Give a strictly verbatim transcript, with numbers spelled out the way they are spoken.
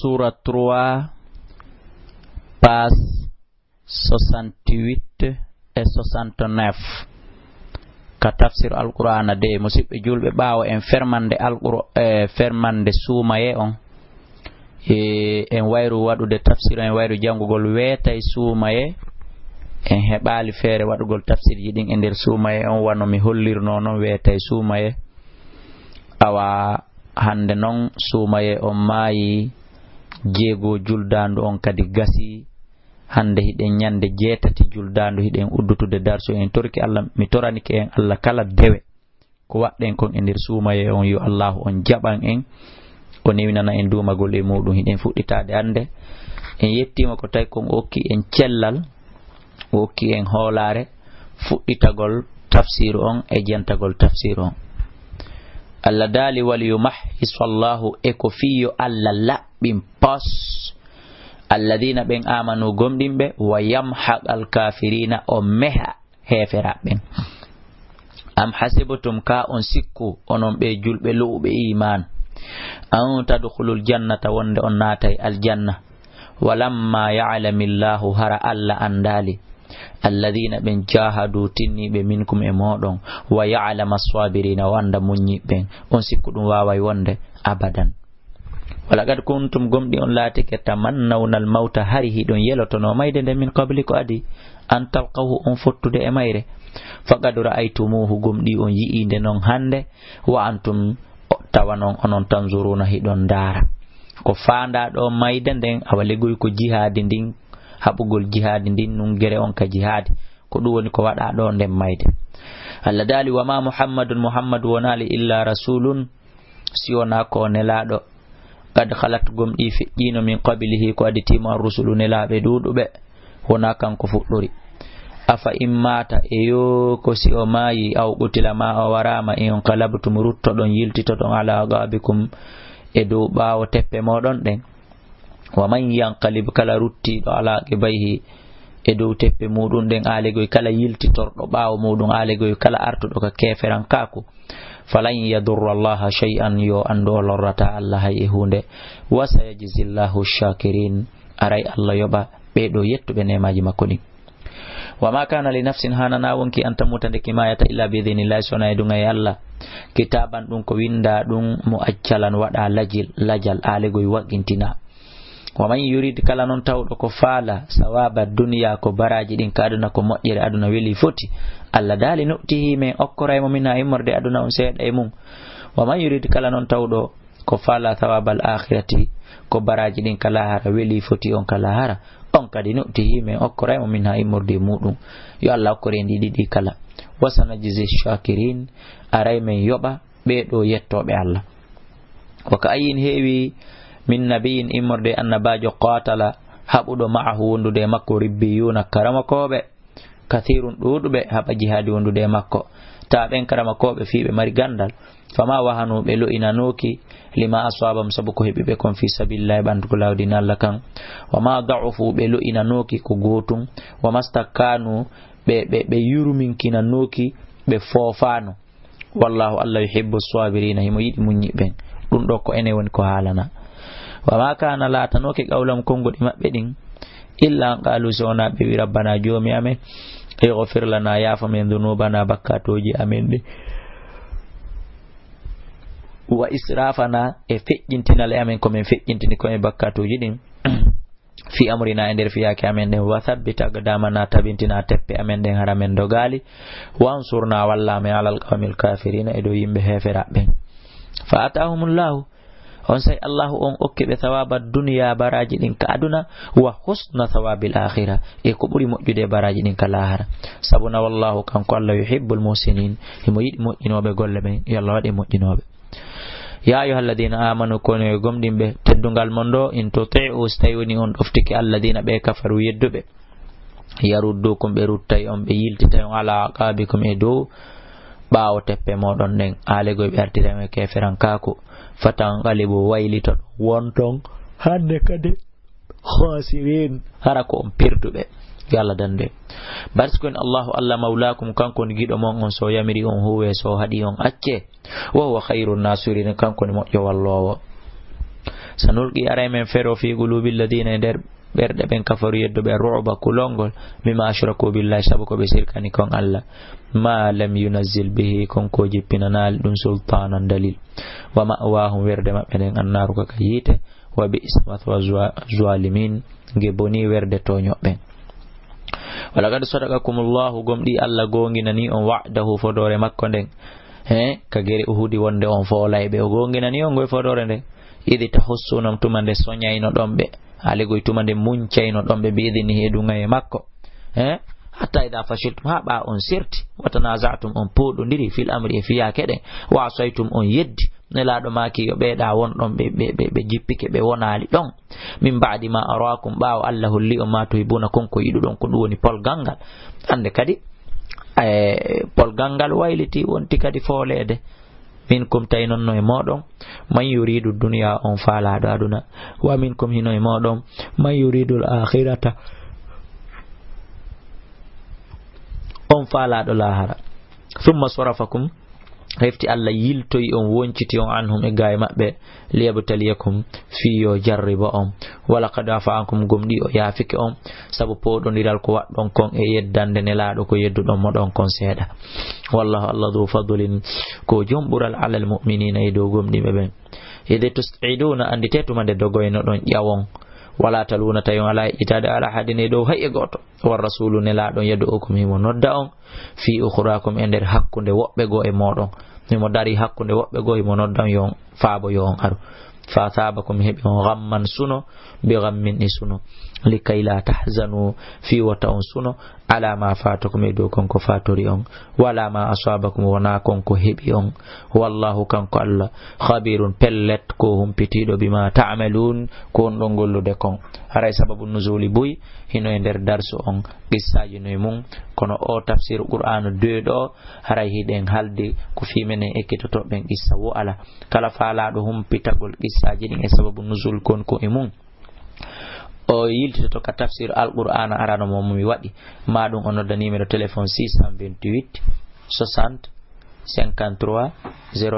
Suura trois, page soixante-huit e soixante-neuf. Ka tafsir Alqur'aana de, musidɓe julɓe, ɓaawo en fermande Alqur-, e fermande suumaye on, e en wayru waɗude tafsir, en wayru janngugol weetay suumaye, en heɓaali feere waɗugol tafsirji ɗin e nder suumaye on, wano mi hollirnoo non weetay suumaye. Awa, hannde non suumaye on maayi, jeego juldaandu on kadi gasi. Hannde hiɗen ñande jeetati juldaandu, hiɗen uddutude darsu. En torki Allah, mi toranike en Allah kala dewe ko waɗɗen kon e nder suumaye on, yo Allahu on jaɓan en, o newinana en duumagol e muɗum. Hiɗen fuɗɗitaade hannde. En yettiima ko tawi kon o okki en cellal, o okki en hoolaare fuɗɗitagol tafsiru on e jentagol tafsiru on. Allah daali: "Wal yumahhis Allahu", e ko fii yo Allah laɓɓin pos, "alladina", ɓen, "amanu", gomɗinɓe, "wa yamhaqal kafirina", o meha heeferaaɓe ɓen. "Am hasibtum", ka on sikku, onon ɓe julɓe lo'uɓe iimaan, "an tadkhulul jannata", wonde on naatay aljanna, "walamma ya'lamillahu", hara Allah anndaali, "alladina", ɓen, "jahadu", tinniiɓe, "minkum", e mooɗon, "wa ya'lama as-sabirina", o annda muññiiɓe ɓen, on sikku ɗum waaway wonde? Abadan. "Walaqad kuntum", gomɗii on laatike, "tamannawna al-mawta", hari hiɗon yelotonoo mayde nden, "min qabli", ko adii, "an talqawhu", on fottude e mayre, "faqad ra'aytumuhu", gomɗii on yi'ii nde non hannde, "wa antum", tawa non onon, "tanzuruna", hiɗon ndaara. Ko faandaa ɗoo mayde nden, awa legoy ko jihaadi ndin, haɓugol jihaadi ndin, nun gere on ka jihaadi. Ko ɗum woni ko waɗaa ɗoo nden mayde. Allah daali: "Wa ma Muhammadun", Muhammadu wonaali, "illa rasulun", si wonaa ko nelaaɗo, "qad khalat", gomɗii feƴƴiino, "min qablihi", ko aditiimo, "ar-rusulu", nelaaɓe ɗuuɗuɓe, wonaa kanko fuɗɗori. "Afa in mata", e yo ko si o maayi, "aw qutila", maa o waraama, "inqalabtum", ruttoɗon, yiltitoɗon, "ala aqabikum", e dow ɓaawo teppe mooɗon ɗen. "Wa man yanqalib", kala ruttiiɗo, "ala aqibayhi", e dow teppe muɗum ɗen, aalegoy, kala yiltitorɗo ɓaawo muɗum, aalegoy, kala artuɗo ka keeferankaaku, "falan yadurra Allaha shay'an", yo anndu o lorrataa Allah hay e huunde. "Wa sayajzi Allahu shakirin", aray Allah yoɓa ɓee ɗoo yettuɓe neemaaji makko ɗin. "Wa ma kana li nafsin", haananaa wonki, "an tamuta", nde ki maayata, "illa bi idhnillahi", sona e duŋay Allah. "Kitaban", ɗum ko winndaa ɗum, "muajjalan", waɗaa lajil, lajal, aalegoy waggintini. "Wa man yurid", kala non tawɗo ko faala, "sawaba dunya", ko baraaji ɗin ka aduna, ko moƴƴere aduna weli foti, Allah daali, "nu'tihi", men okkoray mo, "minha", immorde aduna on, seeɗa e mum. "Wa man yurid", kala non tawɗo ko faala, "sawabal akhirati", ko baraaji ɗin ka laahara weli foti on ka laahara, on kadi, "nu'tihi", men okkoray mo, "minha", immorde muɗum. Yo Allah okkor en ɗiɗi ɗi kala. "Wa sanajzi shakirin", aray men yoɓa ɓee ɗoo yettooɓe Allah. "Wa ka ayyin", heewi, "min nabiyyin", immorde annabaajo, "qatala", haɓuɗo, "ma'ahu", wondude e makko, "ribbiyuna", karamakooɓe, "kathirun", ɗuuɗuɓe, haɓa jihaadi wondude e makko. Tawa ɓen karamakooɓe fii ɓe mari ganndal. "Fama wahanu", ɓe lo'inanooki, "lima aswabahum", sabu ko heɓi ɓe kon, "fi sabilillahi", ɓantugo laawol diina Allah kan. "Wa ma da'ufu", ɓe lo'inanooki ko gootum. "Wa mastakanu", ɓe, ɓe, ɓe yurminkinanooki, ɓe foofaano. "Wallahu", Allah, "yuhibbu swabirina", himo yiɗi muññiɓe ɓen. Ɗum ɗoo ko enen woni ko haalana. "Wa ma kana", laatanooke, "qawlahum", konnguɗi maɓɓe ɗin, "illa an qalu", so wonaa ɓe wi, "Rabbana", Joomi amen, "ighfir lana", yaafo men, "dhunubana", bakkatuuji amen ɗi, "wa israfana", e feƴƴintinale amen, ko men feƴƴintini ko e bakkatuuji ɗin, "fi amrina", e nder fiyaake amen ɗen, "wa thabbit aqdamana", tabintina teppe amen ɗen, hara men dogaali, "wansurna", walla amen, "alal qawmil kafirina", e dow yimɓe heeferaaɓe ɓen. "Fa atahumullahu", onsay Allahu on okki ɓe, "thawaba dunya", baraaji ɗin ka aduna, "wa husna thawabil akhira", e ko ɓuri moƴƴude e baraaji ɗin ka laahara. Sabu na, "wallahu", kanko Allah, "yuhibbul muhsinin", himo yiɗi moƴƴinooɓe golle ɓen, yo Allah waɗ e moƴƴinooɓe. "Ya ayyuhalladhina amanu", kono e gomɗinɓe, teddungal mon ɗo, "in tuti'u", si tawi woni on ɗoftike, "alladhina", ɓe, "kafaru", yedduɓe, "yaruddukum", ɓe ruttay on, ɓe yiltitay on, "ala aqabikum", e dow ɓaawo teppe mooɗon ɗen, aalegoy ɓe artira on e keeferankaaku, "fatanqalibu", waylitoɗon, wonton hannde kadi, "khasirin", hara ko on perduɓe. Yo Allah dandu en. Parce que Allahu Allah mawlakum, kanko woni giɗo mon on, so yamiri on huuwe, so haɗi on acce. "Wa huwa khayrun nasirin", kanko woni moƴƴo walloowo. Sanulqi, aray men fero, fi qulubi alladina, e nder ɓerɗe ɓen, kafaru, yedduɓe, ru'ba, kulolngol, bima ashraku billahi, sabu ko ɓe sirkani kon Allah. Ma lam yunazzil bihi, kon ko jippinanaali ɗum, sultanan, dalil. Wa ma'wahum, werde maɓɓe nden, annaru, ko ka yiite. Wa bi'sa mathwa zwa-, zalimin, nge boni werde tooñoɓe ɓen. Walaqad sadaqakumullahu, gomɗii Allah goonginanii on, wa'dahu, fodoore makko nden, he, ka gere Uhudi, wonde on foolayɓe. O goonginanii on ngoye fodoore nden. Idh tahussunahum, tuma nde soñaynoɗon ɓe, alegol tuma nde muñcaynoɗon ɓe, bi idnihi, e duŋayee makko, he, hatta idha fashiltum, haa ɓaa on serti, wa tanaza'tum, on pooɗondiri, fil amri, e fiyaake ɗen, wa asaytum, on yeddi. Nelaaɗo maaki yo ɓeeɗa wonɗon, ɓe, ɓe, ɓe, ɓe jippike, ɓe wonaali ɗon. Min ba'di ma araakum, ɓaawo Allah holli on, ma tuhibbuna, kon ko yiɗuɗon, ko ɗum woni polgal ngal. Hannde kadi, e, polgal ngal wayliti, wonti kadi fooleede. Minkum, tawi non no e mooɗon, man yuridu dunya, on faalaaɗo aduna. Wa minkum, hino e mooɗon, man yuridu al-akhirata, on faalaaɗo laahara. Thumma sarafakum, hefti Allah yiltoyi on, wonciti on, anhum, e gaay maɓɓe, liyabtaliyakum, fii yo jarribo on. Walaqad afa ankum, gomɗii o yaafike on, sabu pooɗondiral ko waɗɗon kon e yeddande Nelaaɗo ko yedduɗon mo ɗon kon seeɗa. Wallahu, Allah, dhu fadlin, ko jom ɓural, alal mu'minina, e dow gomɗinɓe ɓen. Idh tus'iduna, annditee tuma nde dogoynoɗon ƴawon, wala taluna, tawi on alaa heɗɗitaade, ala ahadin, e dow hay e gooto. War rasulu, Nelaaɗo, yad'ukum, himo nodda on, fii ukhrakum, e nder hakkunde woɓɓe goo e mooɗon. Himo darii hakkunde woɓɓe goo, himo nodda on yo on faabo, yo on aru. Fa asabakum, heɓi on, ghamman, suno, bi ghammin, e suno. Likay la tahzanu, fii wota on suno, ala ma fatakum, e dow kon ko fatori on, wala ma asabakum, wonaa kon ko heɓi on. Wallahu, kanko Allah, khabirun, pellet, ko humpitiiɗo, bima ta'malun, ko on ɗon gollude kon. Haray sababu nuzuli buy hino e nder darsu on, qissaaji no e mum, kono o tafsir Qur'aanu deux ɗo, haray hiɗen haaldi ko fii menen ekkitotooɓe ɓen qissa woo alaa. Kala faalaaɗo humpitagol qissaaji ɗin e sababu nuzul kon ko e mum, o yiltitoto ka tafsir Alqur'aana arano mo mi waɗi, maa ɗum o nodda numéro téléphone six cent vingt-huit soixante cinquante-trois zéro